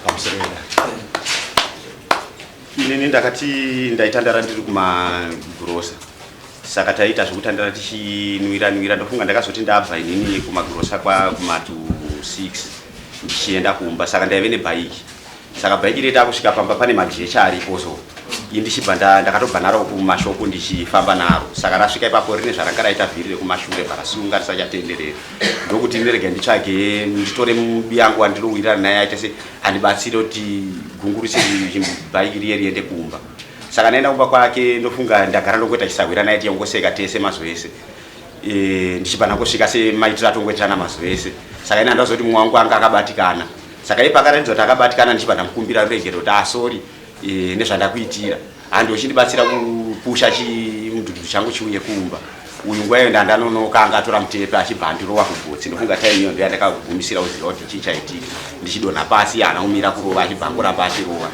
Pamusoro eda. Inini ndakati ndaitandara ndiri kumagirosa saka taiita zvekutandara tichinwira nwira ndofunga ndakazoti ndabva inini kumagirosa kwa kumatu 6 ndichienda kumba saka ndaive nebhaiki saka bhaiki riye takusvika pamba pane majecha aripo so ini ndichibva ndakatobva naro kumashoko ndichifamba naro saka rasvika ipapo rine zvaranga raita vhiri rekumashure bvarasunga risachatenderera ndokuti ndirege nditsvage nditore mubiyangu wandinowirirana naye aite se andibatsire kuti gungurise bhaiki riye riende kumba saka ndaenda kumba kwake ndofunga ndagara ndongoita chisahwira naye tichongoseka tese mazuva ese e, ndichibva ndangosvika semaitiro atongoitirana mazuva ese saka ini handazoti mumwe wangu anga akabatikana saka iye pakaratidzwa kuti akabatikana ndichibva ndamukumbira ruregero kuti asori ah, e, nezvandakuitira handi uchindibatsira kupusha chimudhudhudhu changu chiuye kumba uyu nguva iyo ndandanonoka anga atora mutepe achibva andirova kugotsi ndofunga time iyo ndoyandakagumisira kuziva kuti chii chaitika ndichidonha pasi haana kumira kurova achibva angoramba achirova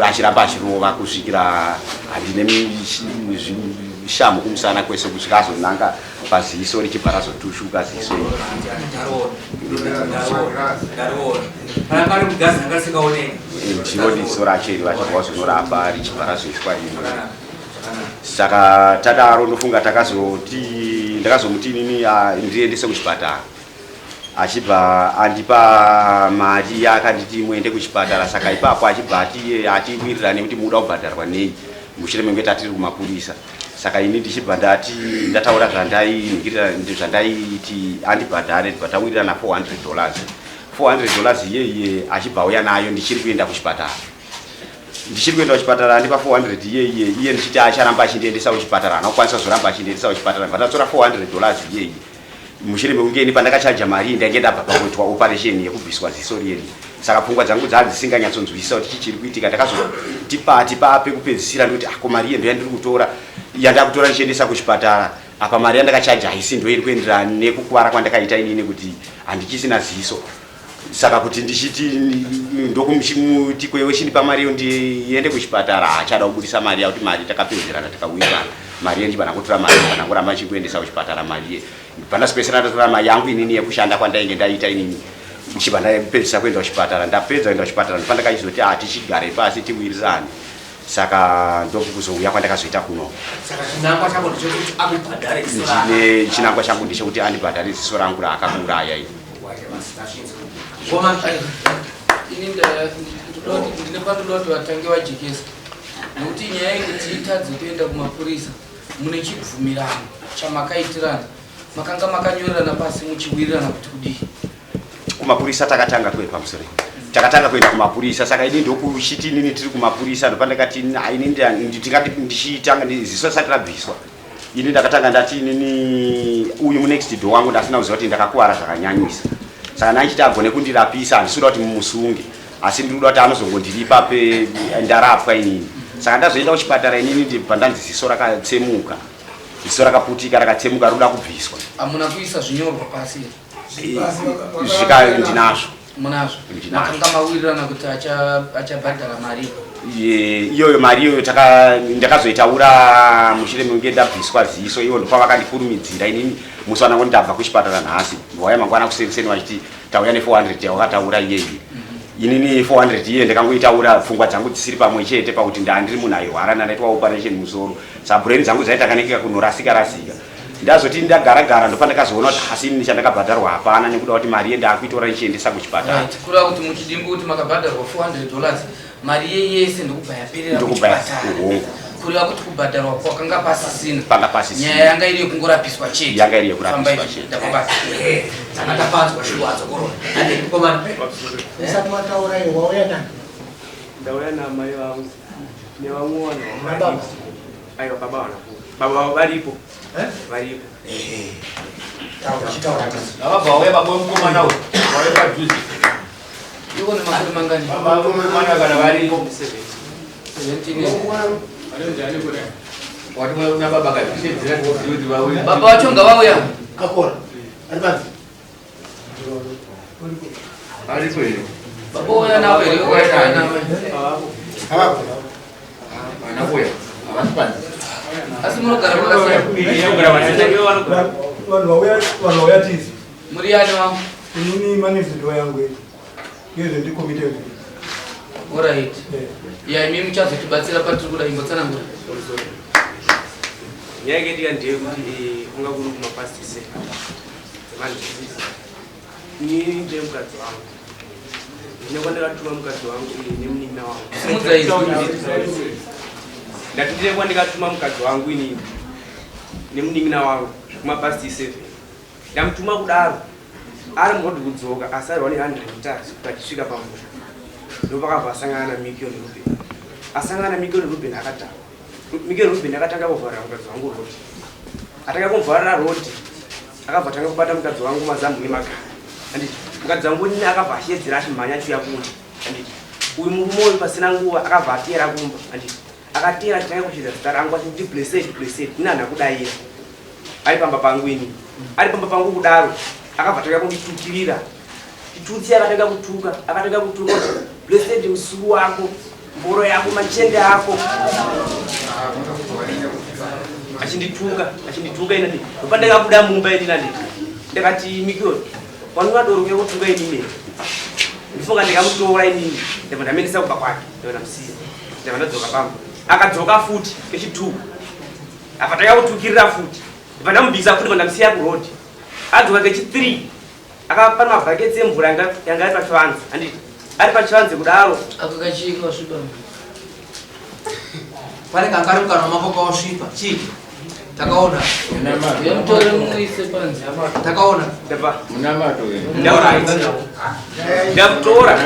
achiramba achirova kusvikira handine shamhu kumusana kwese kusvika azonanga paziso richibva razotushuka ziso ndiro ziso racho iri vachibva vazonorapa richibva razoiswa rimwe saka tadaro ndofunga takazoti ndakazomuti inini ah, ndiendese kuchipatara achibva andipa mari yaakanditi muende kuchipatara saka ipapo achibva ati atiwirirane kuti muda kubhadharwa nei mushure menge tatiri kumapurisa saka ini ndichibva ndati ndataura zvandainhikirira zvandaiti andibhadhare ndibva tawirirana 400 dollars 400 dollars iyeiye achibva auya nayo ndichiri kuenda kuchipatara ndichiri kuenda kuchipatara andipa 400 iyeiye iye ndichiti acharamba achindiendesa kuchipatara haana kukwanisa kuzoramba achindiendesa kuchipatara ndibva ndatora 400 dollars iyeiye mushure mekunge ini pandakachaja mari ndainge ndabva pakuitwa operation yekubviswa ziso riye saka pfungwa dzangu dzaa dzisinganyatsonzwisisa kuti chii chiri kuitika ndakazoti pati paapekupedzisira ndikuti ako ah, mari iye ndoyandiri kutora yandakutora ndichiendesa kuchipatara apa mari yandakachaja haisi ndoiri kuenderana nekukuvara kwandakaita inini kuti handichisina ziso saka kuti ndichiti ndokumuti kwewe chindipa mari iyo ndiende kuchipatara haachada kubudisa mari yakuti mari takapedzerana takawirirana mari ye ndibva kutora mari ndibva ndangoramba ndichikuendesa kuchipatara mari ye ndibva ndazopedzisira ndatora mari yangu inini yekushanda kwandainge ndaita inini ndichibva ndapedzisa kuenda kuchipatara ndapedza kuenda kuchipatara ndipa ndakachizoti ah tichigare pasi tiwirirane saka ndokuzouya kwandakazoita kuno saka chinangwa chako ndechekuti akubhadhare chinangwa changu ndechekuti andibhadhare ziso rangu raakakuuraya ini Ini ndine pandoda kuti vatange vajekesa nekuti nyaya yekuti itadze kuenda kumapurisa mune chibvumirano chamakaitirana makanga makanyorerana pasi muchiwirirana kuti kudii kumapurisa takatanga kuenda pamusoro takatanga kuenda kumapurisa saka ini ndokuchiti inini tiri kumapurisa ndopandakati ini ndingati ndichitanga ziso risati rabviswa ini ndakatanga ndati inini uyu munext door wangu ndasina kuziva kuti ndakakuvara zvakanyanyisa saka ndaichiti agone kundirapisa handisi kuda kuti mumusunge asi ndiri kuda kuti anozongondiripa pe ndarapwa inini saka ndazoenda kuchipatara inini ndibva ndanzi ziso rakatsemuka ziso rakaputika rakatsemuka roda kubviswa hamuna kuisa zvinyorwa pasi zvika ndinazvo munazvo makanga mawirirana kuti achabhadhara mari iyoyo mari iyoyo ndakazoitaura mushure mekunge ndabviswa ziso ivo ndopavakandikurumidzira inini musi wanango ndabva kuchipatara nhasi vauya mangwana kuseniseni vachiti tauya ne400 yawakataura iyeyi mhm. inini 400 iye ndakangoitaura pfungwa dzangu dzisiri pamwe chete pakuti ndandiri munhu airwara ndandaitwa operation musoro sabrain dzangu dzaitakanekeka kunorasika rasika ndazoti ndagara gara ndopandakazoona kuti asi ini chandakabhadharwa hapana nekuda kuti mari ye ndaakuitora ndichiendesa kuchipatara right. kureva kuti muchidimbu kuti makabhadharwa 400 dollars mari ye yese ndokubva yaperera kuchipatara kureva kuti kubhadharwa kwakanga pasisina panga pasisina nyaya yanga iri yekungorapiswa chete yanga iri yekurapiswa chete tanga tapanzwa shuwa dzokorona ande mukomana usati wataura iwe wauya nani ndauya namai vangu nevamwe vanhu aiwa baba vanakuda baba vavo varipo eh? varipo eh, baba vauya baba wemukomana uyu vauya padhuze iko nemakore mangani baba vemukomana kana varipo baba vacho ngavauya kakora ari panze Aripo here? Baba uya nawo here? Uya nawo. Havapo. Vana kuya. Havasi panze. Asi munogara makasiyana. Vanhu vauya vanhu vauya tizi. Muri yani wangu? Inini manezi ndo yangu iyi. Ngezve ndi committee. Alright. Ya imi muchazotibatsira patiri kuda imbotsanangura. Nyaya yakaitika ndeyekuti kunga kuri kumapast seven dzemanheru. Inini ndine mukadzi wangu. Ndine kwandakatuma mukadzi wangu nemunin'ina wangu. Simudza izwi. Ndati ndine kwandakatuma mukadzi wangu inini nemunin'ina wangu kumapast 7. Ndamutuma kudaro ari murodhi kudzoka asi ari 100 meters kuti achisvika pamusha. Ndopakabva asangana naMikio neRuben. Asangana naMikio neRuben akadhakwa. Mikio Ruben akatanga kuvharira mukadzi wangu rodhi. Atanga kumuvharira rodhi akabva atanga kubata mukadzi wangu mazamhu nemagaro. Handiti mukadzi wangu nini akabva ashedzera achimhanya achiuya kumba. Handiti uyu murume uyu pasina nguva akabva ateera kumba. Handiti akateera achitanga kushedza zita rangu achiti blessed blessed ini handina kudaira. Ari pamba pangu ini. Ari pamba pangu kudaro akabva atanga kunditukirira. Chitutsi akatanga kutuka, akatanga kutuka kuti blessed musuru wako, mboro yako, machende ako. Achindituka, achindituka ini ndati. Pandakabuda mumba ini ndati. Ndakati Mikio, wanwa doro uya kutuka ini ne. Ndifunga ndikamutora inini, ndabva ndamendesa kumba kwake, ndabva ndamusiya. Ndabva ndadzoka pamba. Akadzoka futi kechi2. Apa takakutukirira futi. Ndabva ndamubvisa futi ndamusiya kuroad. Adzoka kechi3. Akapa mabhaketsi emvura yanga yanga ari pachivanze. Handiti? Ari pachivanze kudaro. Ako kachii kasviba. Pane kanga kari mukanwa mako kawasvipa. Chii? Takaona. Yamutore muise panze. Takaona. Ndabva. Munamato wenu. Ndauraita. Ndamutora.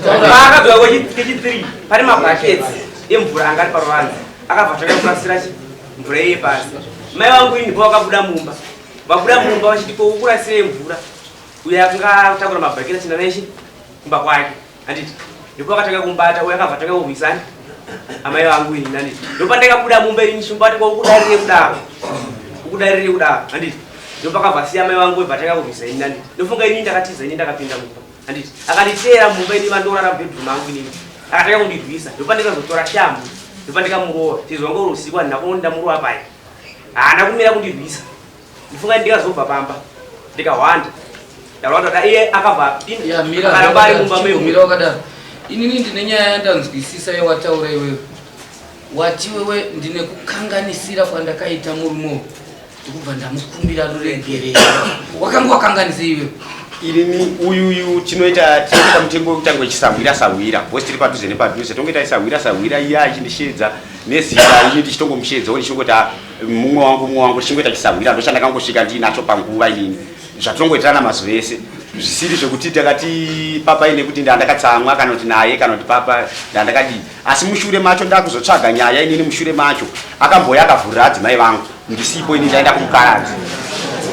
Paakadzoka kechi 3 pane mabhaketsi emvura anga ari paruvanze akabva atanga kurasira chi mvura iye pasi. Mai vangu ini pavakabuda mumba vabuda mumba vachiti ko ukurasirei mvura uyo akanga atakura mabhaketi achinda naye chi kumba kwake handiti ndipo akatanga kumbata uyo akabva atanga kurwisana amai vangu ini handiti ndopandakabuda mumba ini ndichimbati ko ukudarire kudaro ukudarire kudaro handiti ndopakabva asiya amai vangu vobva atanga kurwisa ini handiti ndofunga ini ndakatiza ini ndakapinda mumba handiti akanditeera mumba ini vandorara mubedroom angu inini akatanga kundirwisa ndopandikazotora shamhu ndopandikamurova sezvo wanga uri usiku handina kuona ndamurova pai haana kumira kundirwisa ndifunga ndikazobva pamba ndikahwanda ndahwanda da iye akabva Ya mira akaramba ari mumba mira memo wakadaro. Inini ndine nyaya yandanzwisisa yawataura iwewe. Wati wewe ndine kukanganisira kwandakaita murume uyu. Ndikubva ndamukumbira ruregerero. Wakanga wakanganisa iwewe. Inini uyuyu tinoita tinoita mutengo wekutanga wechisahwira sahwira because tiri padhuze nepadhuze tongoita isahwira sahwira iye achindishedza nezita ini ndichitongomushedzawo ndichingoti ah, mumwe wangu mumwe wangu tichingoita chisahwira ndochandakangosvika ndiinacho panguva inini zvatinongoitirana mazuva ese zvisiri zvekuti takati papa ine kuti ndandakatsamwa kana kuti naye kana kuti papa ndandakadii asi mushure macho ndakuzotsvaga nyaya inini mushure macho akambouya akavhurira adzimai vangu ndisipo ini ndaenda kumukaradzi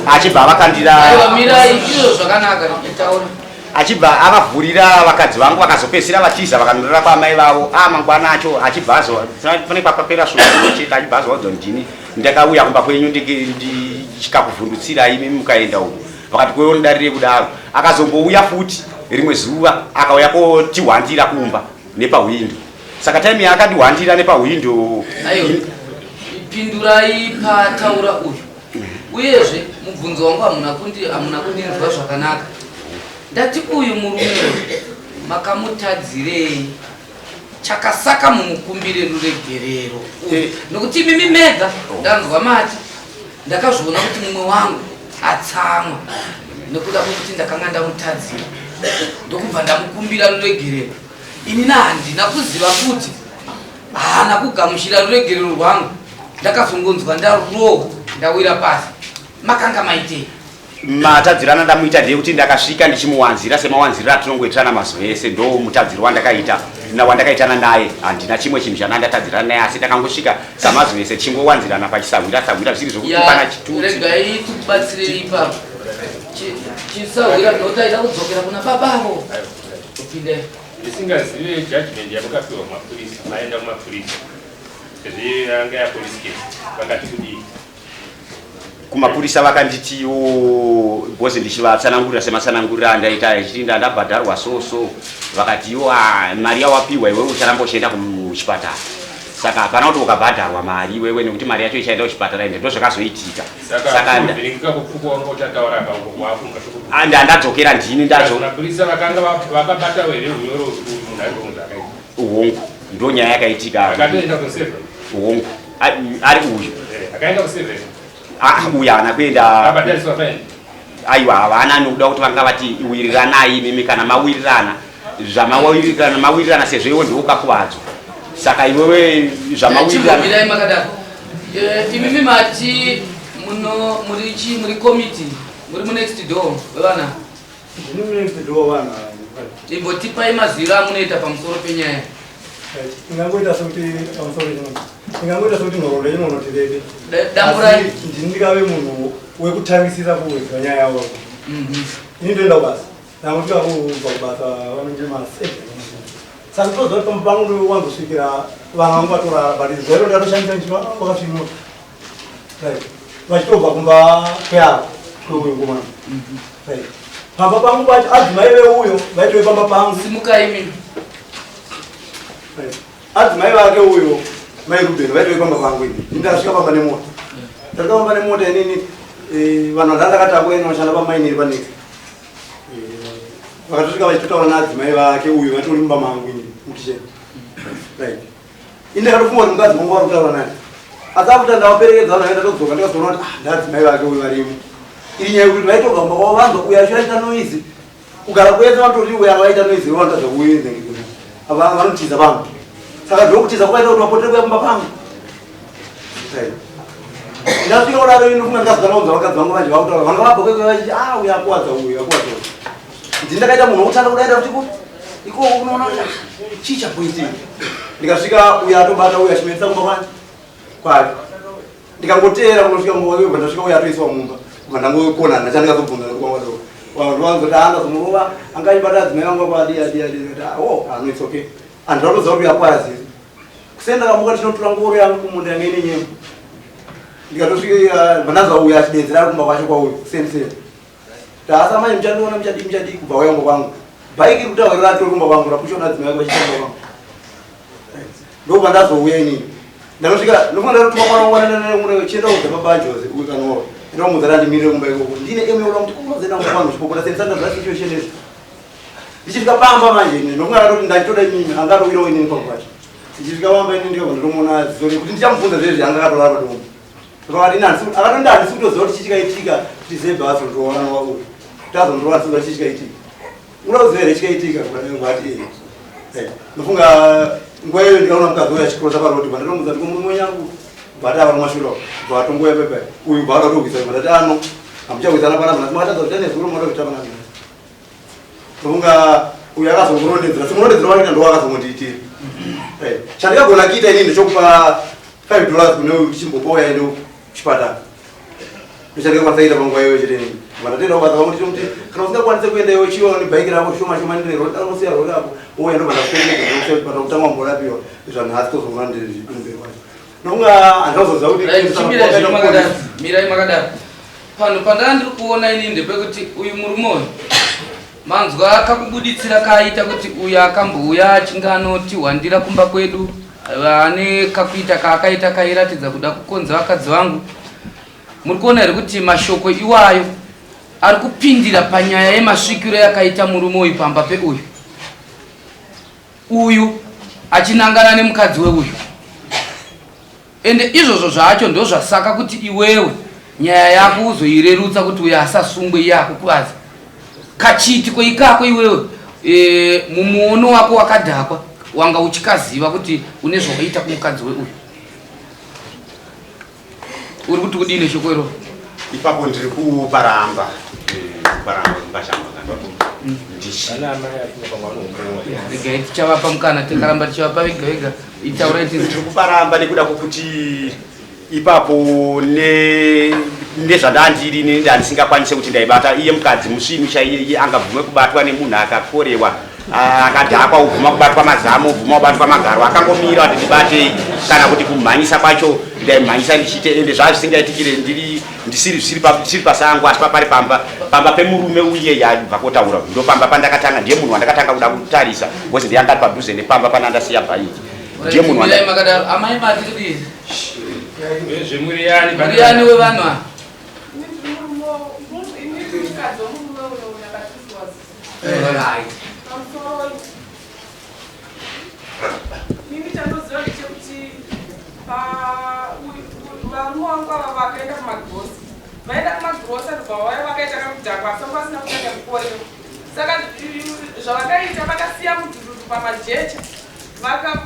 achibva avakandira Aiwa mirai izvo zvakanaka taura. achibva avavhurira vakadzi vangu vakazopedzisira vatiza vakanorara kwaamai vavo a mangwana acho achibva azo pane papapera svondo chete achibva azovaudza ndini ndakauya kumba kwenyu ndichikakuvhundutsirai imi mukaenda uko vakati kweonidarire kudaro akazombouya futi rimwe zuva akauya kotihwandira kumba nepahwindo saka time yaakandihwandira nepahwindo Aiwa. Pindurai pataura uyu. Uyezve mubvunzo wangu hamuna kundi hamuna kundinzwa zvakanaka. Ndati uyu murume uyu makamutadzirei? Chakasaka mumukumbire ruregerero. Uyu. Nokuti imimi mega ndanzwa mati ndakazviona kuti mumwe wangu atsamwa nekuda kwekuti ndakanga ndamutadzira ndokubva ndamukumbira ruregerero. Inini handina kuziva kuti haana kugamuchira ruregerero rwangu ndakazongonzwa ndarohwa ndawira pasi. Makanga maitei? Matadzirana ndamuita ndeyekuti ndakasvika ndichimuwanzira semawanziriro atinongoitirana mazuva ese ndo mutadziro wandakaita wandakaitana naye handina chimwe chinhu chana ndatadzirana naye asi ndakangosvika samazuva ese tichingowanzirana pachisahwira sahwira zvisiri zvekuti pana chitutsi. Regai tikubatsirei ipapo. Chisahwira ndotaida kudzokera kuna babavo. Upinde. Ndisingazive judgment yamakapiwa kumapurisa, maenda kumapurisa sezvo yanga yapolice case, vakati kudii? Kumapurisa vakanditiwo because ndichivatsanangurira sematsanangurira andaita achiti ndandabhadharwa so so vakati iwo ah, mari yawapiwa iwewe ucharamba uchienda kuchipatara. Saka hapana kuti ukabhadharwa mari iwewe nekuti mari yacho ichaenda kuchipatara ende ndozvakazoitika. Saka kuvhiringika kupfukwa wanga uchataura apa uko wafunga Andi andadzokera ndini ndazo. Mapurisa vakanga vakabata here unyoro munhu ari kunzi akaita. Hongu, ndo nyaya yakaitika. Akatoenda ku 7. Hongu, ari uyu. Eh, akaenda ku 7. Ah, uyu haana kuenda. Abhadhariswa fine. Aiwa, havana nokuda kuti vanga vati wiriranai imimi kana mawirirana zvamawirirana mawirirana sezvo iwe ndiwe ukakuvadzwa saka iwewe zvamawirirana Chimbomirai makadaro. Eh, imimi mati muno muri chi muri committee muri mu next door wevana. Ndini mu next door vana. Imbotipai mazwiro amunoita pamusoro penyaya. Ingangoita sekuti pamusoro chino. Ingangoita sekuti nhoroondo inonoti rebe. Damburai. Ndini ndikave munhu wekutangisisa kuwedzera nyaya yavo. Ini ndoenda kubasa. Ndangosvika kubva kubasa vanonge ma7. Saka toziva kuti pamba pangu ndowanzosvikira vanhu vangu vatorara but zuva iro ndatoshandisa ndichiva vakasvinura. Right. Vachitobva kumba kweavo kweuyo mukomana. Right. Pamba pangu pacho adzimai veuyo vaitove pamba pangu. Simukai imi. Right. Adzimai vake uyo mai Ruben vaitove pamba pangu ini. Ndasvika pamba nemota. Ndasvika pamba nemota inini eh, vanhu vandandakatakwa ini vanoshanda pamaini iri panext. Eh, vakatosvika vachitotaura naadzimai vake uyo vatori mumba mangu ini mukicheni. Right. Ini ndakatofunga kuti mukadzi wangu vari kutaura naye. Asi after ndavaperekedza vanhu vaenda todzoka ndikazoona kuti ah ndadzimai vake uyu varimo. Iri nyaya yekuti vaitobva kumba kwavo vanzwa uyo achivaita noise. Kugara kwese vanotori uyo akaita noise vanoita zvekuuye ava vanotiza vanhu. Saka ndokutiza kwavaita kuti vapotere kuya kumba pangu. Ndasvika kudaro ini ndofunga ndikazotanga kunzwa vakadzi vangu manje vakutaura vanga vabva kwekwe vachiti ah uyo akuwadza uyu akuwadza uyu. Ndini ndakaita munhu wokutanga kudaira kuti ku ikoko kunoona kuti ah, chii chakuitika. Ndikasvika uyo atobata uyo achimuendesa kumba kwani kwake. Ndikangoteera kunosvika kumba kwake ubva ndasvika uyo atoiswa mumba. Ubva ndangokonana chandikazobvunza nekuti kwanga wadzoka. Vanhu vanzoti ah ndazomurova anga achibata adzimai vangu apo adi adi adi ndikati ah oh ah no it's okay. Andina kutoziva kuti uyo akuwara zizi. Kuseni ndakamuka ndinotora ngoro yangu kumunda yanga ine nyemba. Ndikatosvika bva uya achidedzera ari kumba kwacho kwauyu kuseni seni. Taasa manje muchandiona muchadii muchadii kubva uya kumba kwangu. Bhaiki iri kutaura ratori kumba kwangu rapushwa nadzimai vake vachiita kumba kwangu. Ndobva ndazouya inini. Ndanosvika ndofunga ndatotuma mwana wangu nana chienda kuudza baba Jose uyu kanoro. Ndinomuudza randimirire kumba ikoko. Ndine emu yokuda kuti kunozoenda kumba kwangu chipopota seni sani situation izvi. Ndichisvika pamba manje ini ndofunga ndatoti ndachitoda inini angatowirawo inini pamba pacho. Ndichisvika pamba inini ndikabva ndatomuona ziso rekuti ndichamubvunza zvezvi anga akatorara padombo. Ndikati ini handisi akatoti handisi kutoziva kuti chii chikaitika kuti Zebha azondiroora wako. Kuti azondiroora handisi kuziva chii chikaitika. Unoda kuziva here chikaitika ngati eh. Eh, ndofunga nguva iyoyo ndikaona mukadzi uyo achikrosa parodi bva ndatomuudza ndiko murume wangu bva ati ava kumashure uko bva atongoya pepa uyu bva akatohwisa bva ndati ano hamuchahwisana panapa ndati makatadza kuita nezuro mada kuita panapa ndofunga uyu akazongorondedzera simurondedzero wake ndo akazongondiitira eh, chandikagona kuita inini ndechokupa $5 kune uyu tichimbopa uya ende kuchipatara ndochandikakwanisa kuita panguva iyoyo chete inini vandatenda kubasa vangu ndichomuti kana usingakwanise kuenda iwe chiwa nebhaiki rako shoma shoma ndinosiya rori rako ouya ndobva ndakuperekedza ndokusiya kuchipatara kutanga wamborapiwa zvanhasi tozoona ndezvikumberi kwacho ndokunga handinozoziva kuti mirai makadaro Panhu pandanga ndiri kuona ini ndepekuti uyu murume uyu manzwa akakubuditsira kaaita kuti uyu akambouya achinge anotihwandira kumba kwedu ane kakuita kaakaita kairatidza kuda kukonza vakadzi vangu muri kuona here kuti mashoko iwayo ari kupindira panyaya yemasvikiro yakaita murume uyu pamba peuyu uyu achinangana nemukadzi weuyu Ende izvozvo zvacho ndozvasaka kuti iwewe nyaya yako uzoirerutsa kuti uyo asasungwe iye akukuvadza. Kachiitiko ikako iwewe e, mumuono wako wakadhakwa wanga uchikaziva kuti une zvawaiita kumukadzi weuyu. Uri kuti kudii neshoko iroro? Ipapo ndiri kuparamba eh, kuparamba mbashamba kana ndichi Regai tichavapa mukana tikaramba tichivapa vega vega. Itaurai tinzwe. Tiri kuparamba nekuda kwokuti ipapo ne nezvandandiri ini ndandisingakwanise kuti ndaibata iye mukadzi musvinu chaiye iye angabvume kubatwa nemunhu akakorewa akadhakwa obvuma kubatwa mazamu obvuma kubatwa magaro akangomira kuti ndibatei kana kuti kumhanyisa kwacho ndaimhanyisa ndichiite ende zvazvisingaitikire ndiri ndisiri zvisiri ndisiri pasango asi papari pamba pamba pemurume uye yabva kotaura ndopamba pandakatanga ndiye munhu wandakatanga kuda kutarisa because ndiye angari padhuze nepamba pana ndasiya bhaiki. Ndiye munhu Mirai makadaro. Amai mati kudii? Zvemuriyani. Muriyani wevanhu ava. Right. Mimi chandoziva ndechekuti varume vangu ava vakaenda kumagirosa, vaenda kumagirosa ndobva vauya vakaita kakudhakwa, asi vanga vasina kunyanya kukorewa. Saka zvavakaita, vakasiya mudhudhudhu pamajecha,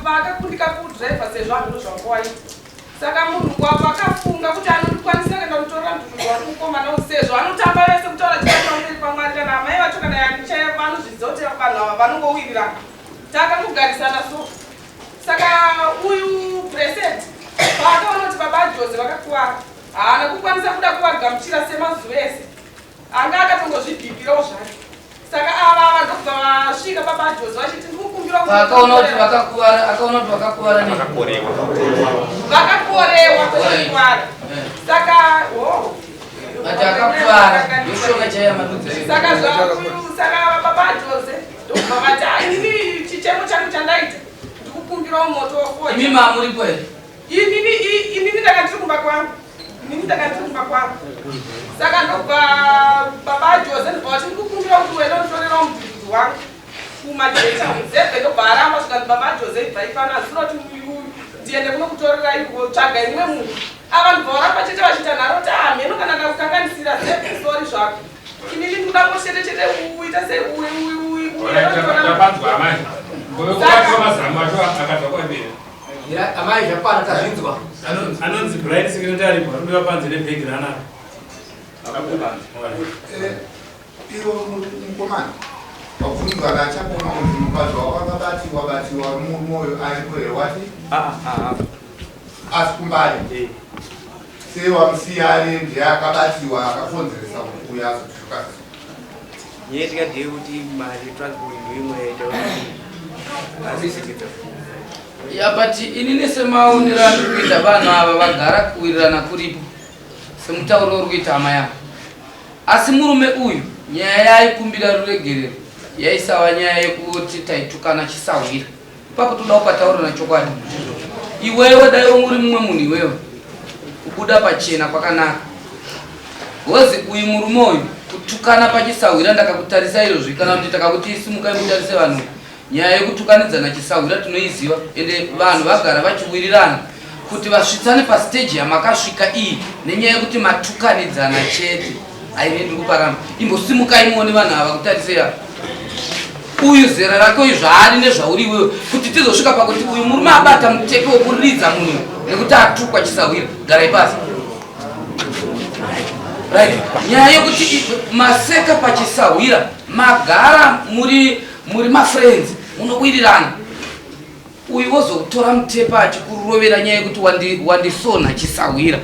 vakakundika kudhiraivha sezvo hameno zvanga waita. Saka munhu wavakafunga kuti anokwanisa kuenda kutorera mudhudhudhu wake mukomana uyu, sezvo anotamba vese, kutaura chikati pamberi paMwari, kana amai vacho kana yanichaya vanozviziva kuti vanhu ava vanongowirirana, takangogarisana. So saka uyu Blessed paakaona kuti baba Jose vakakuvara, haana kukwanisa kuda kuvagamuchira semazuva ese, anga akatongozvibhipirawo zvake. Saka ava ndokubva vasvika baba Jose vachiti, "Ndikukumbira." Akaona kuti vakakuvara, akaona kuti vakakuvara nei? Vakakorewa. Vakakorewa, kwete saka ho. Ati akakuvara, ndoshona chaiya madudza. Saka zvauyu, saka baba Jose ndokubva vati, "Ah, inini chichemo changu chandaita, ndikukumbirawo moto wafoja." Imi mamuripo here? Inini ndanga ndiri kumba kwangu, inini ndanga ndiri kumba kwangu. Saka ndobva baba Jose ndobva vati, "Ndikukumbira kuti uende unditorerawo mudhudhudhu wangu kumajecha." Zebhe ndobva aramba, zvikanzi, "Baba Jose, ibva ipano, hazvina kuti uyu ndiende kunokutorera, iwo tsvaga imwe munhu." Ava ndobva varamba chete, vachiita nharo kuti, "Ah, mheno kana ndakukanganisira, Zebhe, sorry zvako, inini ndikuda ngochete chete uita sei." Tapanzwa amai. Ngokubatwa mazamu acho akabva kwamberi. Amai, zvakwana, tazvinzwa. Anonzi Brian secretary varume vapanze nebhegi ranaro. Iwo mukomana wabvunzwa kachakoma kunzi mukadzi wako akabatiwa batiwa, murume uyo aripo here? Wati asi kumbari sei wamusiya ari ndiye akabatiwa, akakonzeresa kuti uyo azotuka? Nyaya tikadii kuti mari yetransport ndoimwe yaita kuti azisikiza. Ya, but inini semaonero andiri kuita, vanhu ava vagara kuwirirana kuripo semutauro uri kuita hama yavo, asi murume uyu nyaya yaaikumbira ruregerero yaisava nyaya yekuti taitukana chisahwira. Ipapo toda kupataurana chokwadi. Iwewe dai uri mumwe munhu, iwewe kubuda pachena kwakanaka, because uyu murume uyu kutukana pachisahwira, ndakakutarisa izvozvi, kana kuti takakuti simukai mutarise vanhu, nyaya yekutukanidzana chisahwira tinoiziva, ende vanhu vagara vachiwirirana kuti vasvitsane pastage yamakasvika iyi nenyaya yekuti matukanidzana chete. Aine ndiri kuparamba, imbosimukai muone vanhu ava kutarisei apa. Uyu zera rake uyu zvaari nezvauri iwewe, kuti tizosvika pakuti uyu murume abata mutepe wekuridza munhu nekuti atukwa chisahwira. Garai pasi. Right, nyaya yekuti maseka pachisahwira, magara muri mafriends, munowirirana, uyu wozotora mutepa achikurovera nyaya yekuti wandisona chisahwira,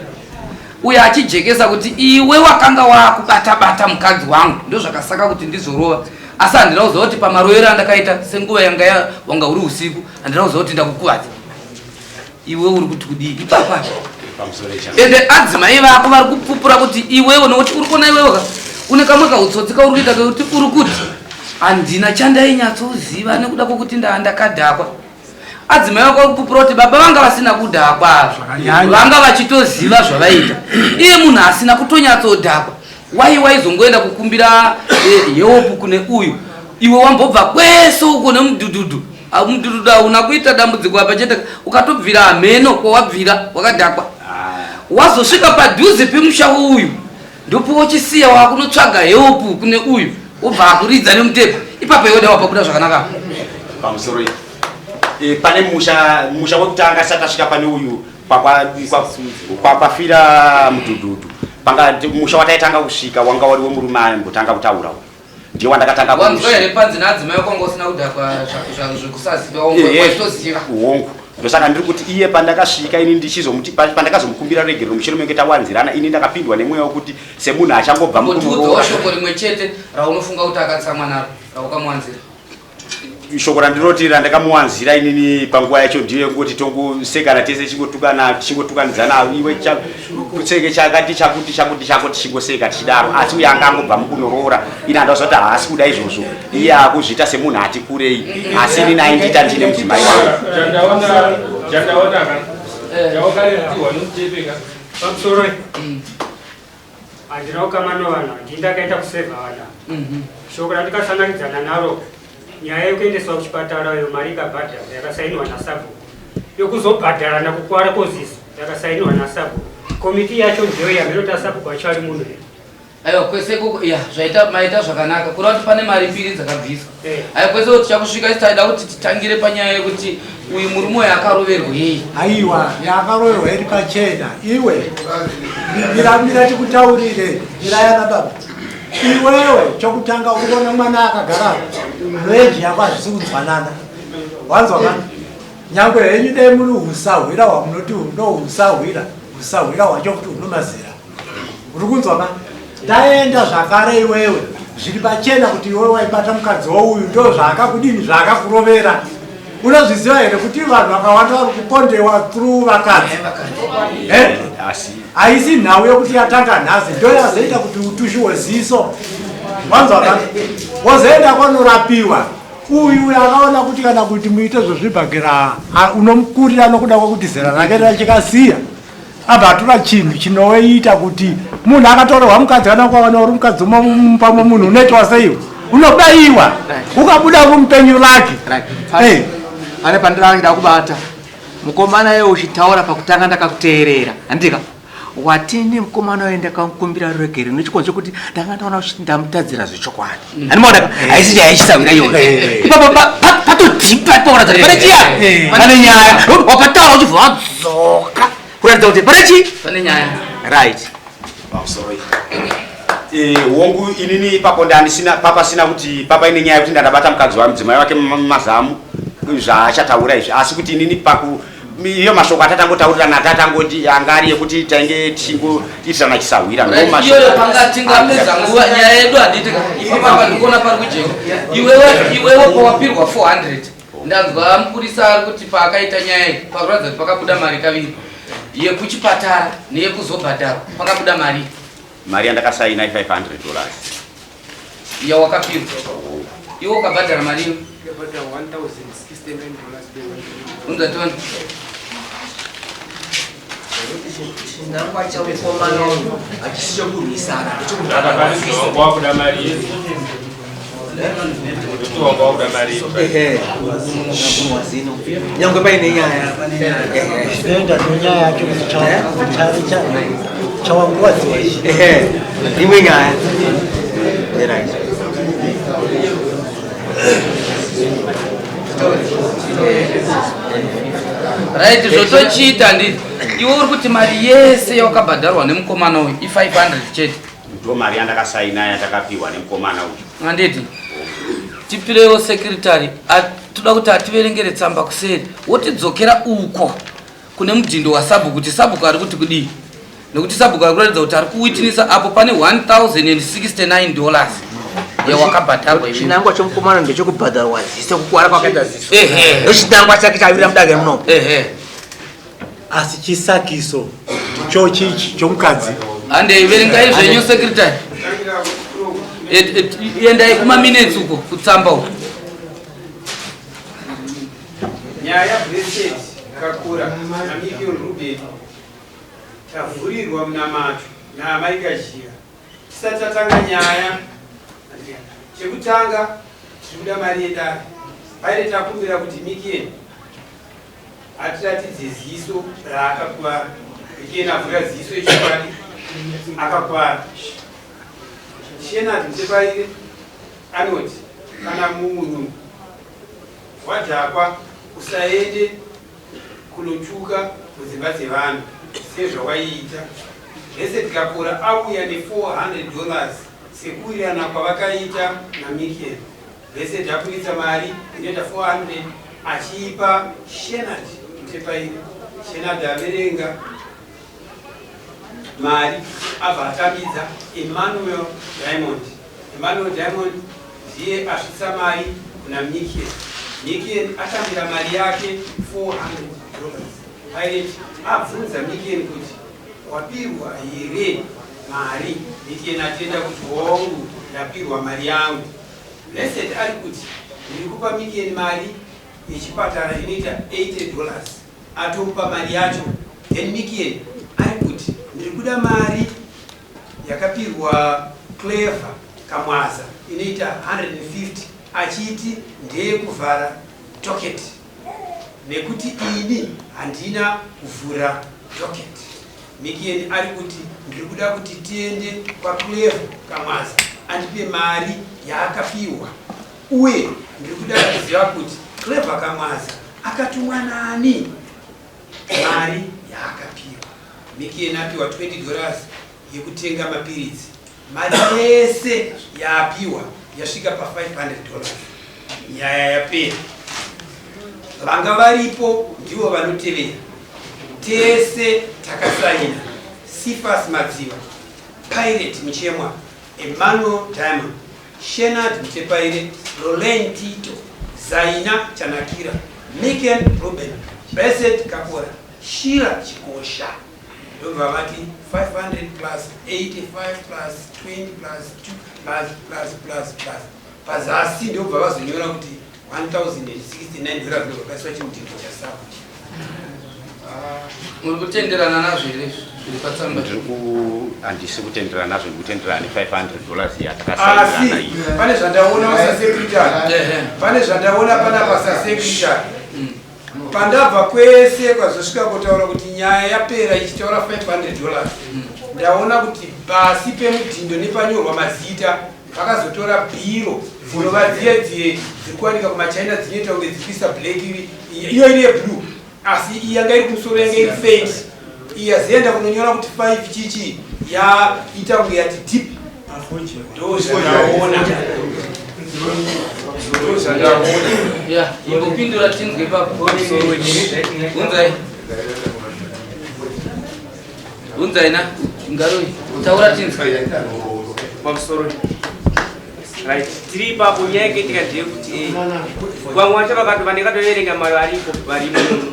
uyo achijekesa kuti iwe wakanga wakubata-bata mukadzi wangu, ndo zvakasaka kuti ndizorova, asi handina kuziva kuti pamarovero andakaita senguva yanga wanga uri usiku, handina kuziva kuti ndakukuvadza iwe. Uri kuti kudii ipapa? Pamusoro. Ende adzimai vako vari kupupura kuti iwewe, nokuti uri kuona iwewe ka une kamwe kautsotsi kauri kuita kekuti uri kuti handina chandainyatsoziva nekuda kwokuti ndaa ndakadhakwa. Adzimai vako vari kupupura kuti baba vanga vasina kudhakwa, vanga vachitoziva zvavaita. Iye munhu asina kutonyatsodhakwa, wai waizongoenda kukumbira help kune uyu, iwe wambobva kwese uko nemudhudhudhu? Ah, mudhudhudhu hauna kuita dambudziko apa chete, ukatobvira hameno kwawabvira wakadhakwa, wazosvika padhuze pemusha uyu, ndopowochisiya wakunotsvaga help kune uyu, wobva akuridza nemutepo ipapo. Iwe dai wapabuda zvakanaka. Pamusoro iyi. Pane musha wekutanga tisati tasvika pane uyu kwafira mudhudhudhu, panga musha wataitanga kusvika wanga wari wemurume aimbotanga kutaura uyu, ndiye wandakatanga Wanzwa here panzi naadzimai kwanga usina kudhakwa zvekusaziva, wachitoziva? Hongu, ndosaka ndiri kuti iye pandakasvika ini ndichizomuti pandakazomukumbira regerero mushure menge tawanzirana, ini ndakapindwa nemweya wekuti semunhu achangobva Ngotiudzawo mukumuroora. shoko rimwe chete raunofunga kuti akatsamwa naro raukamuwanzira. Shoko randinoti randakamuwanzira inini panguva yacho ndiyo yekungoti tongosekana tese tichingotukana tichingotukanidzana iwe kutseke chakati chakuti chakuti chako tichingoseka tichidaro asi uye anga angobva mukunoroora ini handaziva kuti haasi kuda izvozvo iye akuzviita semunhu ati kurei asi inini aindiita ndine mudzimai wangu. Chandaona chandaona ka chawakaretiwa nomutepeka pamusoro handina kukama novana ndii ndakaita kusevha vana shoko randikasanganidzana naro nyaya yekuendeswa kuchipatara iyo mari ikabhadharwa yakasainiwa nasabhuku yokuzobhadharana kukwara koziso yakasainiwa nasabhuku komiti yacho ndiyo yaminoti asabhuku acho ari munhu here. Aiwa kwese ikoko ya zvaita maita zvakanaka kureva kuti pane mari mbiri dzakabviswa. Aiwa kwese kuti tichakusvika isi taida kuti titangire panyaya yekuti uyu murume uyu akaroverwei. Aiwa yaakaroverwa iri pachena iwe mira mira tikutaurire mira yana baba iwewe chokutanga uri kuona mwana akagara reji yako hazvisi kunzwanana wanzwa ka nyangwe henyu dai muri husahwira hwamunoti ndohusahwira husahwira hwacho kuti hunomazera uri kunzwa ka ndaenda zvakare iwewe zviri pachena kuti iwewe waibata mukadzi wouyu ndo zvaakakudini zvaakakurovera unozviziva here kuti vanhu vakawanda vari kupondewa through vakadzi Eh? Asi haisi nhau yekuti yatanga nhasi ndo yazoita kuti utushiwe ziso wanzwa ka wozoenda kwanorapiwa uyu akaona kuti kana kuti muite zvezvibhakera unomukurira nokuda kwekuti zera rake rachikasiya abva atora chinhu chinoita kuti munhu akatorerwa mukadzi kana ukawana uri mukadzi pamwe munhu unoitwa seiwe unobayiwa ukabuda kumupenyu lake. Right. Pane pandira kubata mukomana iye uchitaura pakutanga ndakakuteerera handika watini mukomana uye ndakamukumbira ruregere nechikonzo chekuti ndanga ndaona kuti ndamutadzira zvechokwadi handimaona haisi nyaya yechisahwira iyoyo ipapo patodhipa ipapo kuratidza kuti pane chiya pane nyaya nokuti wapataura uchibva wadzoka kuratidza kuti pane chii pane nyaya right. Pamusoro hongu inini ipapo ndandisina papasina kuti papa ine nyaya yekuti ndandabata mukadzi wa mudzimai wake mazamu zvaachataura izvi asi kuti inini paku iyo mashoko atatangotaurirana atatangoti anga ari ekuti tainge tichingoitirana chisahwira ndo Right, mashoko iyoyo panga tingapedza nguva nyaya yedu handiti ka ipapa ndikuona pari kujeka iwewe iwewe pawapirwa 400 ndanzwa mupurisa ari kuti paakaita nyaya iyi pakuratidza kuti pakabuda mari kaviri yekuchipatara neyekuzobhadharwa pakabuda mari mari yandakasaina i500 dollars yawakapirwa iwe ukabhadhara mari iyo Ndakabhadhara 1069 dollars per unzationa Chinangwa chamukomana uyu hachisi chokurwisana Saka pane wanga wakuda mari yedu kuti wanga wakuda mari yedu Ehe. Wazino. Nyangwe paine nyaya. Zvinoenda nenyaya yacho kuti chawanguwadziwa ichi. Ehe. Imwe nyaya. Right. Right zvotochiita handiti iwe uri kuti mari yese yawakabhadharwa nemukomana uyu i500 chete ndo mari yandakasaina yatakapiwa nemukomana uyu handiti tipirewo secretary toda kuti ativerengere tsamba kuseri wotidzokera uko kune mudhindo wasabhuku kuti sabhuku ari kuti kudii nekuti sabhuku ari kuratidza kuti ari kuwitinisa apo pane 1069 dollars yawakabhadharwa iwewe. Chinangwa chomukomana ndechokubhadharwa ziso kukwara kwakaita ziso. Ehe. Ndochinangwa chake chavira mudare muno. Ehe. Asi chisakiso ndicho chichi chomukadzi. Handei verengai zvenyu secretary. Endai kumaminetsi uko kutsamba uko. Nyaya Blessed Kakura naMikiel Ruben tavhurirwa munamato naamai Kazhira tisati tatanga nyaya. Chekutanga tiri kuda mari yedare. Paine takumbira kuti Mikiel atiratidze ziso raakakuvara. Mikiel avhura ziso echokwadi akakuvara. Shenard Mutepaire anoti kana munhu wadhakwa usaende kunotuka mudzimba dzevanhu sezvawaiita. Blessed Kakura auya ne400 dollars sekuwirirana kwavakaita naMikiel. Blessed aburitsa mari inoita 400 achiipa Shenard Mutepaire. Shenard averenga mari abva atambidza Emmanuel Diamond. Emmanuel Diamond ndiye asvitsa mari kuna Mikiel. Mikieni atambira mari yake 400 dollars. Pirate abvunza Mikieni kuti wapirwa here mari. Mikieni atenda kuti hongu ndapirwa mari yangu. Blessed ari kuti ndiri kupa Mikieni mari yechipatara inoita 80 dollars. Atomupa mari yacho. Then Mikieni ari kuti ndiri kuda mari yakapirwa Clever Kamwaza inoita 150 achiti ndeyekuvhara docket nekuti ini handina kuvhura docket. Mikieni ari kuti ndiri kuda kuti tiende kwaClever Kamwaza andipe mari yaakapiwa uye ndiri kuda kuziva kuti Clever Kamwaza akatumwa nani mari yaakapiwa. Mikieni apiwa 20 dollars yekutenga mapiritsi. Mari yese yaapiwa yasvika pa 500 dollars. Nyaya yapera. Vanga varipo ndivo vanotevera. Tese takasaina. Cephas Madziva, Pirate Muchemwa, Emmanuel Diamond, Shenard Mutepaire, Lolaine Tito, Zaina Chanakira, Miken Ruben, Blessed Kapora, Sheila Chikosha. Ndobva vati 500 plus 85 plus 20 plus 2 plus plus plus plus. Pazasi ndobva vazonyora kuti 1069 dollars ndobva paiswa chimudhindo chaSabu. Muri kutenderana nazvo here izvi zviri patsamba? Ndiri ku handisi kutenderana nazvo, ndiri kutenderana ne 500 dollars Asi yatakasainirana iyi. pane zvandaona sasecretary, pane zvandaona panapa sasecretary. Pandabva kwese kwazosvika kutaura kuti nyaya yapera ichitaura 500 dollars, ndaona kuti pasi pemudhindo nepanyorwa mazita vakazotora bhiro dzinova dziye dziye dziri kuwanika kumachina dzinoita kunge dzikuisa black iri iyo iri yeblue asi iyi yanga iri kumusoro yanga iri faint iyi yazoenda kunonyora kuti 5 chichi yaita kunge yati deep. Ndozvandaona, ndozvandaona. Ya, imbopindura tinzwe ipapo. Unzai. Unzai na ngaroi. Taura tinzwe. Pamusoro. Right, tiri ipapo nyaya yakaitika ndeyekuti vamwe vacho vakati vandikatoverenga mari varipo varimo muno.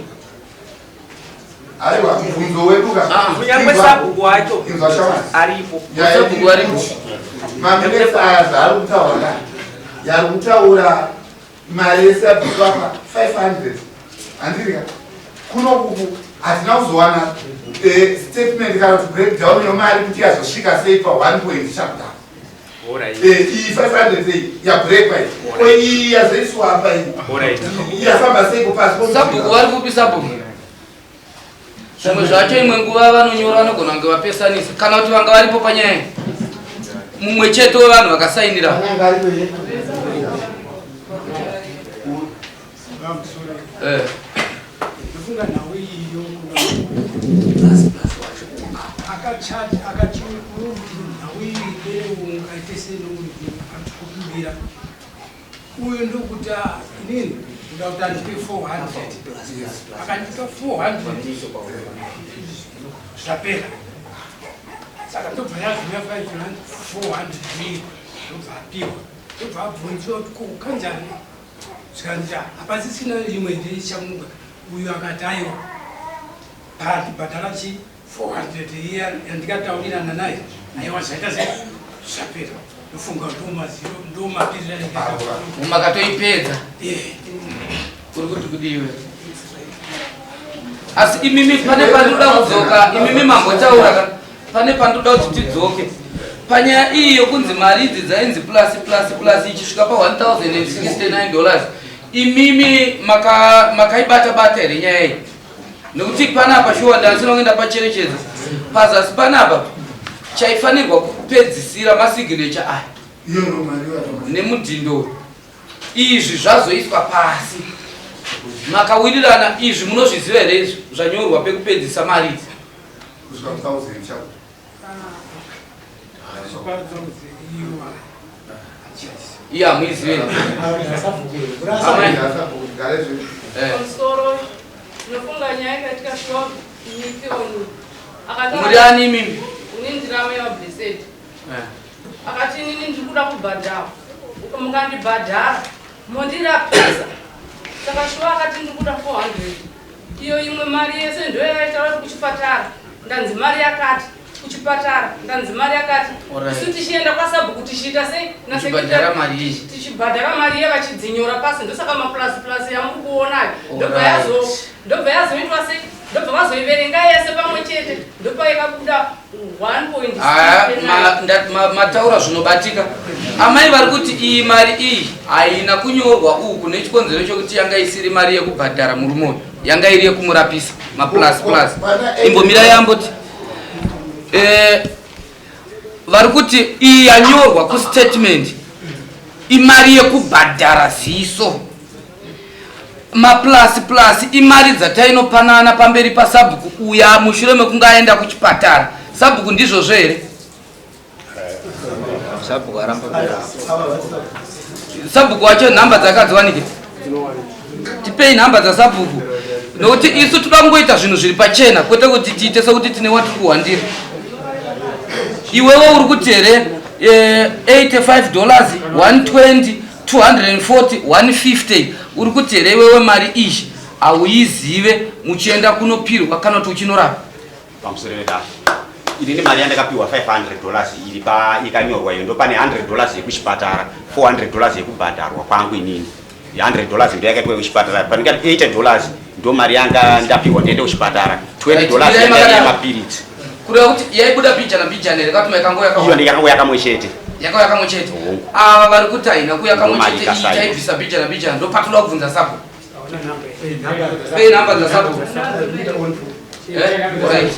Aiwa, mubvunzo wedu ka. Kunyangwe sabhuku wacho Inzwa shamwari. aripo. Nyaya Sabhuku aripo. Maminetsi aya zvaari kutaura yari kutaura mari yese yabviswa pa 500 handiri ka kuno kuku hatina kuzowana statement kana kuti breakdown yemari kuti yazosvika sei pa 1 point chakudaro. Alright. Iyi 500 iyi yabrekwa iyi ko iyi yazoiswa apa iyi Alright. yafamba seiko pasi? Sabhuku vari kupi sabhuku? Zvimwe zvacho imwe nguva vanonyora vanogona kunge vapesanisa kana kuti vanga varipo panyaya iyi. Mumwe chete wevanhu vakasainira. Ndofunga nhau iyo akachati akati nhau iyi ungaite senokumbira uyu ndokuti inini ndoda kuti andipe 400 akandipa 400 zvapera. Saka ndobva yazouya 500 400 ndobva apiwa ndobva abvunziwa kuti ko kanjani zvikanzi hapasisina rimwe ndichamuka uyu akati aiwa pandibhadhara chi 400 iya yandikataurirana naye aiwa zvaita sei zvapera. Ndofunga ndomaziro ndomapirira. Makatoipedza. Uri kuti kudiwe. Asi imimi pane pandinoda kudzoka, imimi mambotaura ka pane pandinoda kuti tidzoke. Panyaya iyi yokunzi mari idzi dzainzi plus plus plus ichisvika pa 1069 dollars. Imimi makaibata bata here nyaya iyi? Nekuti panapa shuwa ndasina kunge ndapacherechedza. Pazasi panapa chaifanirwa kupedzisira masignature aya nemudhindo izvi zvazoiswa pasi makawirirana izvi munozviziva here izvi zvanyorwa pekupedzisa mari idzi? Kusvika ku 1000 chako. Iya muizive. Amai. Pamusoro, ndinofunga nyaya yakaitika shuwa Mikioni akataura. Muri ani imimi? Ini ndiri amai vaBlessed. Akati inini ndiri kuda kubhadhara. Mukandibhadhara mondirapisa. Iyo imwe mari yese ndoyaitaura kuti kuchipatara ndanzi mari yakati, kuchipatara ndanzi mari yakati. Isu tichienda kwasabhuku tichiita sei? Tichibhadhara mari iyi. Tichibhadhara mari iye vachidzinyora pasi ndosaka maplus plus yamuri kuonayo. Ndobva yazo ndobva yazoitwa sei? Ndobva vazoiverenga yese pamwe chete ndopaikabuda 1.7. Mataura zvinobatika. Amai vari kuti iyi mari iyi haina kunyorwa uku nechikonzero chokuti yanga isiri mari yekubhadhara murume uyu, yanga iri yekumurapisa maplus plus. Imbomira yamboti vari kuti iyi yanyorwa kustatement imari yekubhadhara ziso. Maplus plus imari dzatainopanana pamberi pasabhuku uya mushure mekunge aenda kuchipatara. Sabhuku ndizvozvo here? Sabhuku aramba. Sabhuku wacho nhamba dzakadziwanike? Tipei nhamba dzasabhuku nokuti isu toda kungoita zvinhu zviri pachena kwete kuti tiite sekuti tine watiri kuhwandira. Iwewe uri kuti here 85 dollars 120 240 150 uri kuti here iwewe mari iyi hauizive muchienda kunopirwa kana kuti uchinorapa? Pamusoro vedare, inini mari yandakapiwa 500 dollars iri pa ikanyorwa iyo ndopane 100 dollars yekuchipatara, 400 dollars yekubhadharwa kwangu inini. 100 dollars ndo yakaitwa yekuchipatara, pandikati 80 dollars ndo mari yanga ndapiwa ndiende kuchipatara, 20 dollars yanga iri yemapiritsi. Kureva kuti yaibuda mbijana mbijana here kana kuti maikangouya kamwe? Iyo yakangouya kamwe chete. Yakauya kamwe chete. Ava vari kuti haina kuuya kamwe chete, iyi taibvisa mbijana mbijana, ndopatoda kubvunza sabhuku. Pei nhamba dzasabhuku. Right.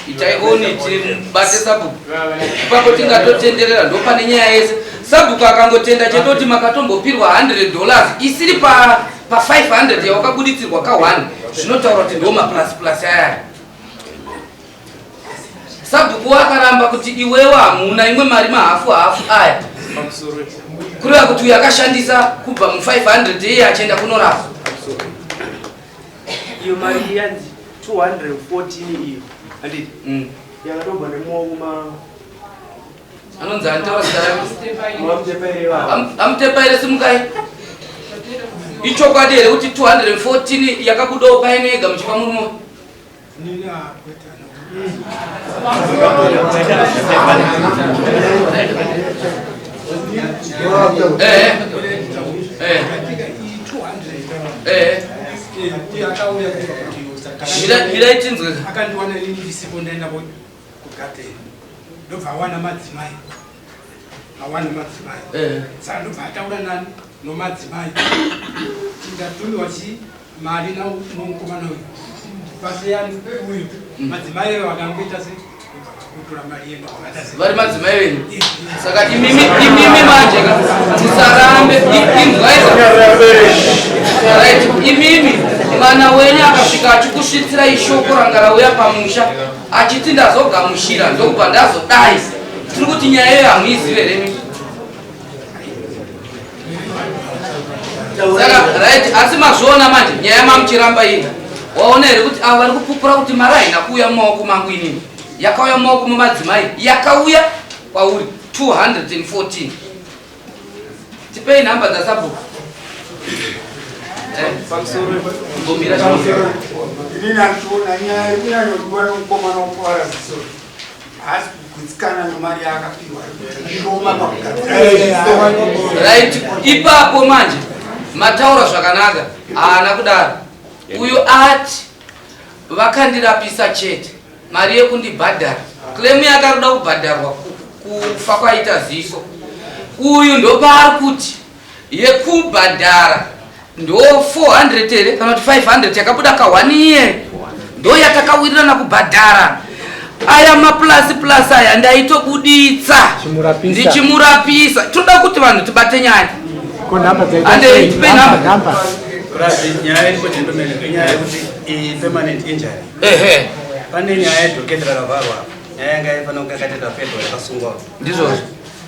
Itai oni tibate sabhuku. Ipapo tingatotenderera ndopane nyaya yese. Sabhuku akangotenda chete kuti makatombopirwa 100 dollars isiri pa pa 500 yawakabuditsirwa ka 1 zvinotaura kuti ndo maplus plus aya. Sabhuku wakaramba kuti iwewe hamuna imwe mari mahafu hafu aya. Kureva kuti uyu akashandisa kubva mu 500 iye achienda kunorapa. Iyo mari yanzi 214 iyo. Handiti? Yakatobva nemumaoko ma Anonzi ani taura zita rake? Amutepaire simukai. Ichokwadi here kuti 214 yakabudawo paine yega muchipa murume? Mirai tinzwe. Akandiwana ini ndisipo ndaenda kugadheni ndobva awana madzimai awana madzimai saka ndobva ataura nani nomadzimai ndatumiwa chi mari nomukomana uyu pasiyani uyu madzimai eyo akangoita se kutora mari yenu vari madzimai venyu saka imimi imimi manje ka musarambe inzwai right imimi mwana wenyu akasvika achikusvitsirai shoko ranga rauya pamusha achiti ndazogamushira ndokubva ndazodai tiri kuti nyaya iyo hamuizive here imi Saka right asi mazviona manje nyaya mamuchiramba iyi waona here kuti ava vari kupupura kuti mari haina kuuya mumaoko mangu inini yakauya mumaoko memadzimai yakauya kwauri 214 tipei nhamba dzasabhuku Mbomira Inini handichiona nyaya iri kunyanyodiwa nemukomana wokuvara ziso. Haasi kugutsikana nemari yaakapiwa shoma pakugadzira. Right, ipapo manje mataura zvakanaka, haana kudaro. Uyu ati vakandirapisa chete, mari yekundibhadhara claim yake arikuda kubhadharwa kufa kwaita ziso. Uyu ndopaari kuti yekubhadhara ndo 400 here kana kuti 500 yakabuda ka 1 year ndo yatakawirirana kubhadhara. Aya maplus plus aya ndaitobuditsa ndichimurapisa. Toda kuti vanhu tibate nyaya. Ko nhamba dzaita Ande, sei? tipe nhamba. Nhamba. Brazi, nyaya iripo gentleman, inyaya yekuti iyi permanent injury. Ehe. Pane nyaya yedhoketi rakavharwa, nyaya yanga yaifanira kunge yakaita fedwa yakasungwa. Ndizvozvo.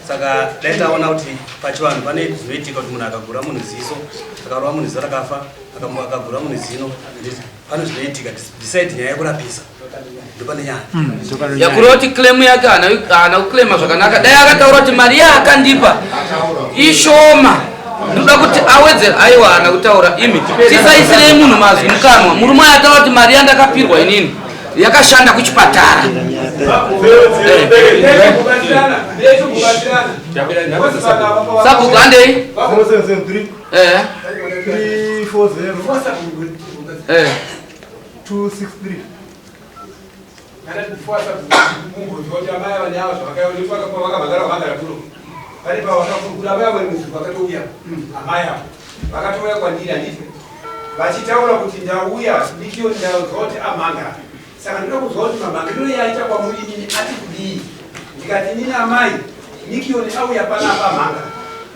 Saka dai taona kuti pachivanhu pane zvinoitika kuti munhu akagura munhu ziso, akarova munhu ziso rakafa, akagura munhu zino, pane zvinoitika decide nyaya yekurapisa. Ndopane nyaya. Yakureva kuti claim yake haana kuclaima zvakanaka. Dai akataura kuti mari yaakandipa ishoma. kuda kuti awedzere aiwa haana kutaura imi tisaisirei munhu mazwi mukanwa murume aya ataura kuti mari yandakapirwa inini yakashanda kuchipatara sabhuku handei eh. Eh. Vakatouya kwandiri handiti vachitaura kuti ndauya ndikiyo ndauzwa kuti amhangara saka ndoda kuzwa kuti mamhangariro yaita kwamuri inini ati kudii ndikati inini amai nikiyoni auya panapa amhangara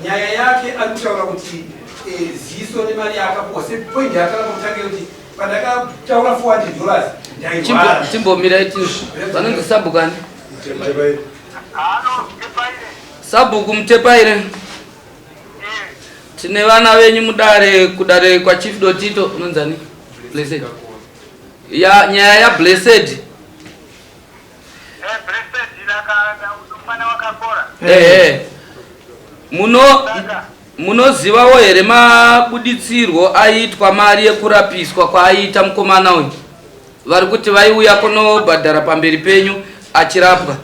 nyaya yake ari kutaura kuti eh, ziso nemari yaakapuwa sepoindi yaakanga kutanga kuti pandakataura 400 dollars ndairwara Chimbomirai ti vanonzi sabhuku ani? Sabhuku Mutepaire. Tine vana venyu mudare kudare kwa Chief Dotito unonzani? Blessed. Ya nyaya ya Blessed. Eh. Muno munozivawo here mabuditsirwo aiitwa mari yekurapiswa kwaaiita mukomana uyu? Vari kuti vaiuya kunobhadhara pamberi penyu achirapwa.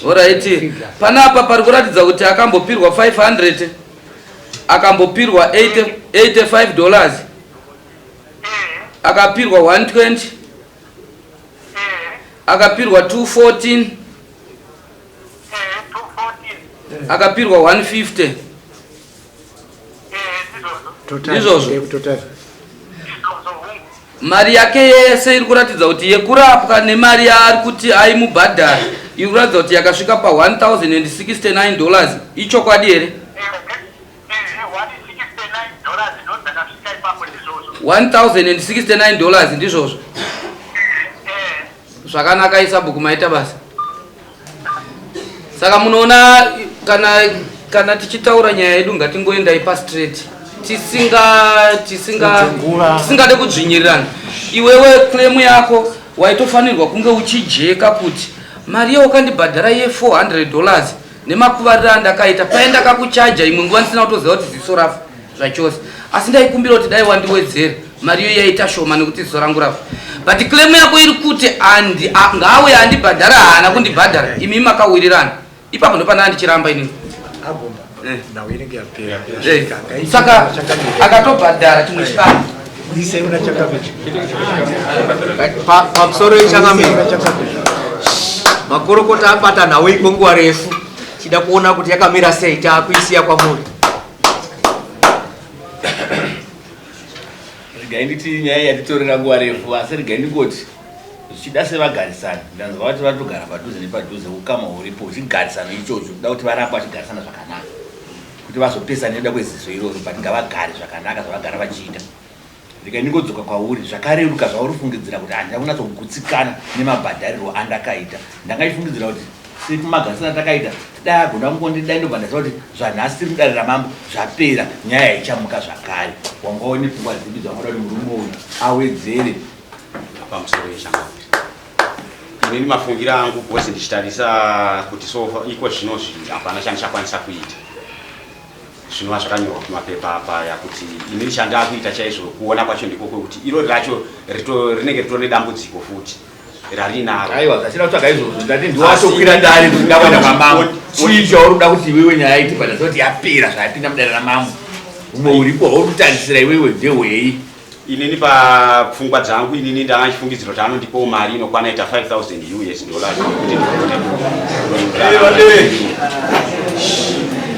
Horaiti, panapa pari kuratidza kuti akambopirwa 500 akambopirwa 85 dollars akapirwa 120 akapirwa 214 akapirwa 150 ndizvozvo mari yake yese iri kuratidza kuti yekurapwa nemari yaari kuti aimubhadhara iri kuratidza kuti yakasvika pa 1069 dollars ichokwadi here 1069 dollars ndizvozvo zvakanaka isabhuku maita basa saka munoona kana kana tichitaura nyaya yedu ngatingoendai pastraight tisinga tisinga tisingade kudzvinyirirana iwewe claim yako waitofanirwa kunge uchijeka kuti mari yawakandibhadhara ye 400 dollars nemakuvariro andakaita paye ndakakuchaja imwe nguva ndisina kutoziva kuti ziso rafa zvachose asi ndaikumbira kuti dai wandiwedzera mari iyo yaita shoma nekuti ziso rangu rafa but claim yako iri kuti andi ngaauye andibhadhara haana kundibhadhara imi makawirirana ipapo ndopandanga ndichiramba inini eh. Eh. Saka akatobhadhara chimwe chikamu pamusoro yechangamire makorokota abata nhau iyi kwenguva refu chida kuona kuti yakamira sei taakuisiya kwamuri regai nditi nyaya yatitorera nguva refu asi regai ndingoti zvichida sevagarisani ndanzwa vati vatogara padhuze nepadhuze ukama huripo chigarisano ichocho kuda kuti varamba vachigarisana zvakanaka kuti vazopesana nekuda kweziso iroro but ngavagare zvakanaka zvavagara vachiita regai ndingodzoka kwauri zvakareruka zvauri fungidzira kuti handina kunyatsogutsikana nemabhadharirwo andakaita ndanga ifungidzira kuti sekumagarisana takaita dai agona kungondidai ndobva ndaziva kuti zvanhasi tiri mudare ramambo zvapera nyaya haichamuka zvakare wanga une pfungwa dzipi dzawangada kuti murume uyu awedzere pamusoro yechangamire inini mafungiro angu bhosi ndichitarisa kuti so iko zvinozvi hapana chandichakwanisa kuita zvinova zvakanyorwa kumapepa apaya kuti inini chandakuita chaizvo kuona kwacho ndiko kwekuti iro racho rinenge ritori nedambudziko futi rarinaro aiwa zvachida kutsvaga izvozvo ndati ndiwatokwira dare kuti ndakuenda kwamambo chii chauri kuda kuti iwewe nyaya iti but kuti yapera zvayapinda mudare ramambo umwe uripo wauri kutarisira iwewe ndehwei Inini papfungwa dzangu inini ndanga ndichifungidzira kuti anondipawo mari inokwana ita 5000 US dollars yekuti ndigone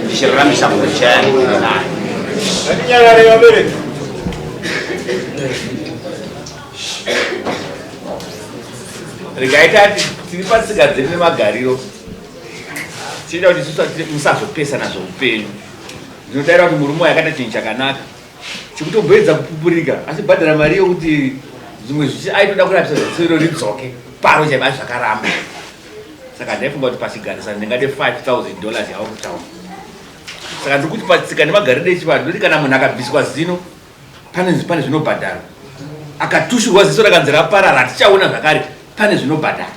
ndichiraramisa munhu chayani naye. Ngatinyarare vabereki. Regai tati tiri patsika dzedu nemagariro tichida kuti isusu musazopesana zveupenyu. Ndinodaira kuti murume uyu akaita chinhu chakanaka chekutomboedza kupupurika asi bhadhara mari yokuti zvimwe zvichi aitoda kurapisa ziso iro ridzoke paro chaiva zvakaramba saka ndaifunga kuti pachigarisano ndingade 5000 dollars yava kutaura saka ndiri kuti patsika nemagariro echivanhu ndoti kana munhu akabviswa zino pane pane zvinobhadharwa akatushurwa ziso rakanzi raparara hatichaona zvakare pane zvinobhadharwa.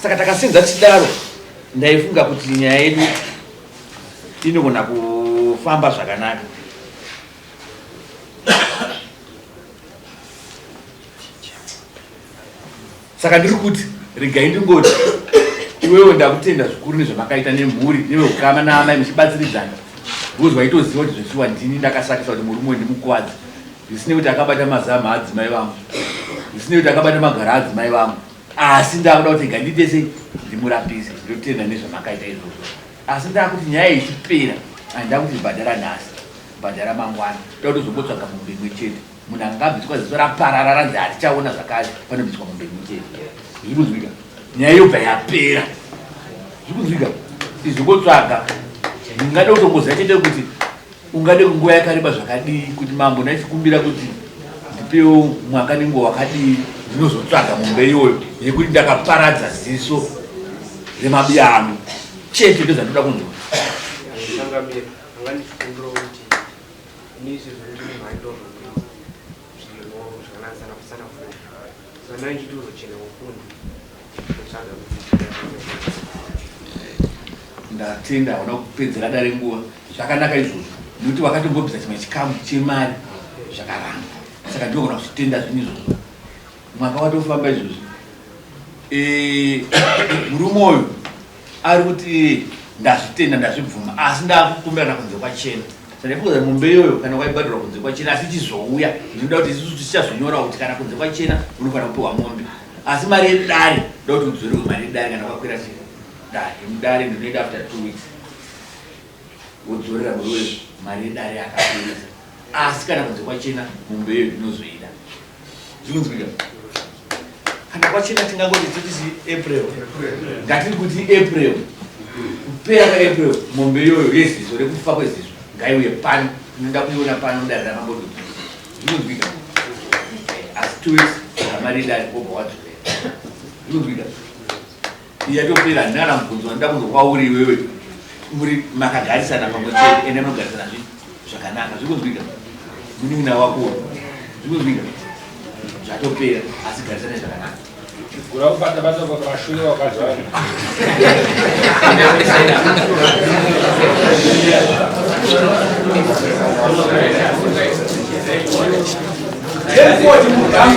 Saka takasenza tichidaro, ndaifunga kuti nyaya yedu inogona kufamba zvakanaka. Saka ndiri kuti regai ndingoti iwewe ndakutenda zvikuru nezvamakaita nemhuri neveukama naamai muchibatsiridzana because waitoziva kuti zveshuwa ndini ndakasakisa kuti murume uyu ndimukuvadze zvisinei kuti akabata mazamu adzimai vangu zvisinei kuti akabata magara adzimai vangu asi ndakuda kuti rega ndiite sei ndimurapise ndotenda nezvamakaita izvozvo asi ndakuti nyaya ichipera handida kuti bhadhara nhasi bhadhara mangwana ndoda kuti uzombotsvaga mombe imwe chete munhu anga abviswa ziso raparara ranzi hatichaona zvakare panobviswa mombe imwe chete zviri kunzwika nyaya yobva yapera zviri kunzwika izongotsvaga ndingade kutongoziva chete kuti ungade kunguva yakareba zvakadii kuti mambo ndaichikumbira kuti ndipewo mwaka nenguva wakadii ndinozotsvaga mombe iyoyo yekuti ndakaparadza ziso remabiya angu chete ndozvandoda kunzwa Changamire, anga ndichikumbirawo kuti ini sezvo ndiri mhando zvirimo zvakanasana kusana fundi saka ndanga ndichiti uzochena kufundi ndotsvaga kuti ndatenda hauna kupedzera dare nguva zvakanaka izvozvo nekuti wakatombobvisa chimwe chikamu chemari zvakaramba saka ndinogona kuzvitenda zvinhu izvozvo mwaka watofamba izvozvi eh, murume uyu ari kuti ndazvitenda ndazvibvuma asi ndakukumbira kana kunze kwachena saka ndaifunga mombe iyoyo kana waibhadharwa kunze kwachena asi ichizouya ndinoda kuti isusu tichazvinyorawo kuti kana kunze kwachena unofanira kupiwa mombe asi mari yedare ndoda kuti udzorewe mari yedare kana kwakwira chii dare mudare ndinoita after 2 weeks wodzorera murume mari yedare yakakwirisa asi kana kunze kwachena mombe iyoyo ndinozoida zvikunzwika kana kwachena tingangoti totisi april ngatiri kuti april kupera kweapril mombe iyoyo yeziso rekufa kweziso ngaiuye pano tinoda kuiona pano mudare ramambodo zvikunzwika asi 2 weeks mari yedare wobva wadzokera zvikunzwika yatopera handina kana mubvunzo wandida kunzwa kwauri iwewe muri makagarisana pamwe chete ende munogarisana zvi zvakanaka zvikunzwika munin'ina wako zvikunzwika zvatopera asi garisana zvakanaka Gura kubata bata pamashure wakazvara. Therefore,